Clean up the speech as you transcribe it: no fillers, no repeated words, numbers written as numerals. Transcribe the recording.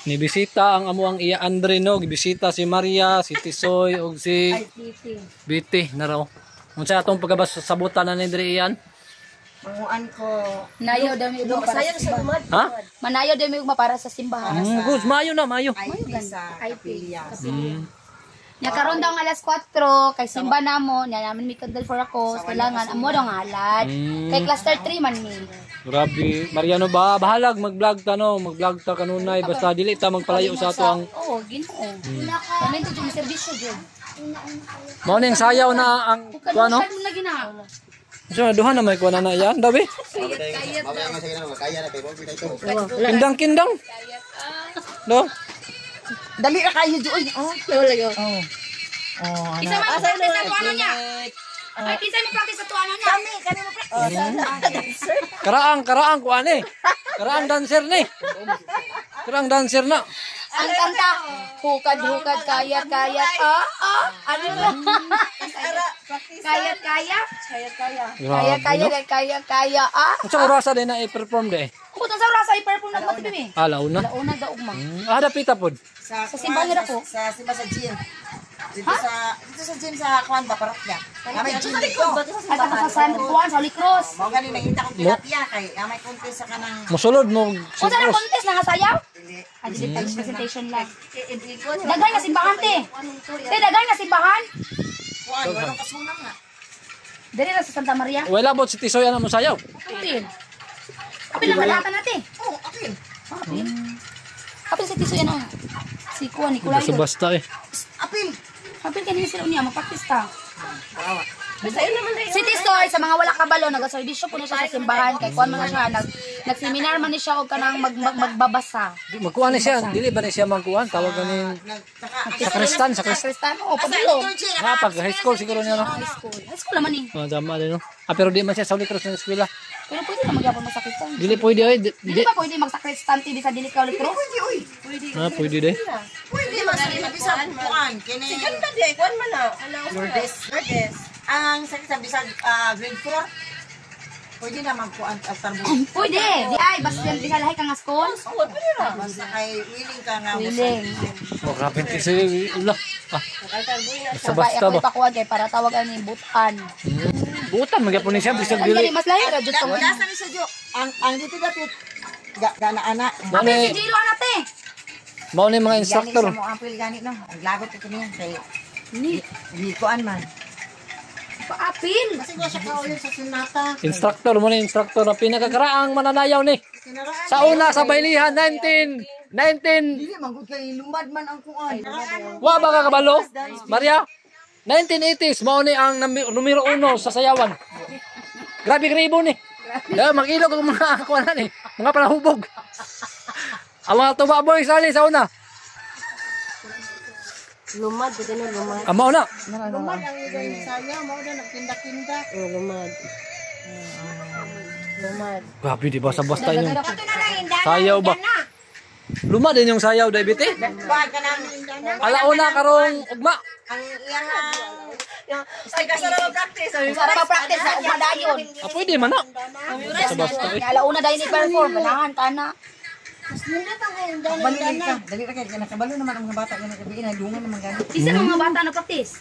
Nibisita ang amo ang iya Andre no, gibisita si Maria, si Tisoy ug si Biti na raw. Unsa atong pagkabasabutan na ni diri iyan? Manguan ko. Nayo daw mi ugma para sa simbahan. Ha? Manayo daw mi ugma para sa simbahan. Good, mayo na, mayo. IP sa kapilya. Nya karon daw ang alas 4 kay simba namo, nya namin mi candle for ako, kailangan amo daw nga halad. Kay cluster 3 man mi. Grabe, Mariano ba bahalag mag-vlog ta no, mag-vlog ta kanunay basta dili ta magpalayo sa ato ang Oo, Ginoo. Kami to jud serbisyo jud. Mao ning sayaw na ang kuan no. Kanusan mo na gina. So duha na may kuan na na iyan, dabi. Kindang kindang. No? Dali ra kayo Joy. Oh. Oh. Oh, Isa man mo practice sa tuano niya. Ay, kinsa mo practice sa tuano niya? Kami, kami mo pra. Karaang karaang kuan eh. Karaang dancer ni. Karaang dancer na. Ang kanta, hukad hukad kayat kayat. Ah ah, ano na? Kayat kaya. Kaya Grabe, kaya no? kaya kaya kaya ah. Unsa orasa din na i-perform de? Kung sa orasa i-perform na matibi mi. Ah, launa. Launa daw ugma. Ah, dapita pod. Sa, Sa simbahan nila po. Sa simba sa gym. Dito sa gym sa kuan ba parokya. May gym dito. Asa ka sa San Juan sa Holy Cross. Mao gani nakita kong tilapia kay may contest sa kanang Mosulod mo si Unsa na Cross. contest na nga sayaw? dili. Ah, dili pag presentation lang. Daghan nga simbahan te. Te, daghan nga simbahan. Kuan walong kasunang nga. Dili ra sa Santa Maria. Wala bot si Tisoy ana mo sayaw. Apil. Apil ang kalatan nate. Oh, apil. Apil. Apil si Tiso yan ah. Si Kuan Nicolay. Basta basta eh. Apil. Apil kanina sila unya magpractice ta. Kawawa. Si Tisoy sa mga wala kabalo nagaserbisyo po na siya sa simbahan kay kuan man na siya nag-seminar man ni siya og kanang magbabasa. Magkuan ni siya, dili ba ni siya magkuan? Tawag ganin Nagtaka sakristan, sakristan. Kristan o pabilo. Ha, pag high school siguro niya no. High school. High school naman eh. Oh, tama din no. Ah, pero di man siya sa Holy Cross ng eskwela. Pero pwede na magyapon mo sa Kristan. Dili pwede oy. Di, Dili ba pwede magsakristan ti bisa dili ka ulit cross? Pwede oy. Ah, pwede de. Pwede man sa bisag kuan kini. Si ganda di ay kuan man na. Lourdes. Lourdes. Ang sakit sa bisag grade 4. Pwede na magkuan ang tarbo. Pwede. Di ay basta bisa lahi ka nga school. School pwede ra. Basta kay willing ka nga mo Willing. Oh, grabe Tisoy. Ula. Ah, basta Sabay basta ako ba. ipakuha kay para tawag ani butan. Butan magyapon ni siya bisag Ang dili. dali mas lahi ra jud tong. Lasa ni siya Jo. Ang dito dapit ga gana ana. Mao Si ni Jilo ana te. mao ni mga Gani instructor. sa mo apil gani no. Ang lagot ito niya kay Ni di kuan man. paapil. Kasi wa siya kauyon sa sunata. Instructor mo ni instructor na pinakakaraang mananayaw ni. Kinaraan. Sa una sa bailihan 19 19 Dili man gud kay lumad man ang kuan. Wa ba ka kabalo? Maria? 1980s, mao ni ang numero uno sa sayawan. Grabe gribo ni. Yeah, mag-ilog ang mga kuan ni, mga palahubog. Ang mga tuba boys ani sa una. Lumad dito na lumad. Ang mao na. Lumad ang igay saya mao na nagtinda-tinda. Oh, lumad. Lumad. Grabe di ba sa basta inyong sayaw ba? Luma din yung sayaw, David eh. Kuan ka nang Alauna karong ugma. ang iyang Ay kasi ra practice. Para ma-practice sa ugma dayon. Ah, pwede man na. Basta basta eh. Nya alauna dayon i-perform ganahan kana. Balik ka. Dali ra kay nakabalo naman ang mga bata nga nagabi na dungan naman gani. Isa ng mga bata na practice.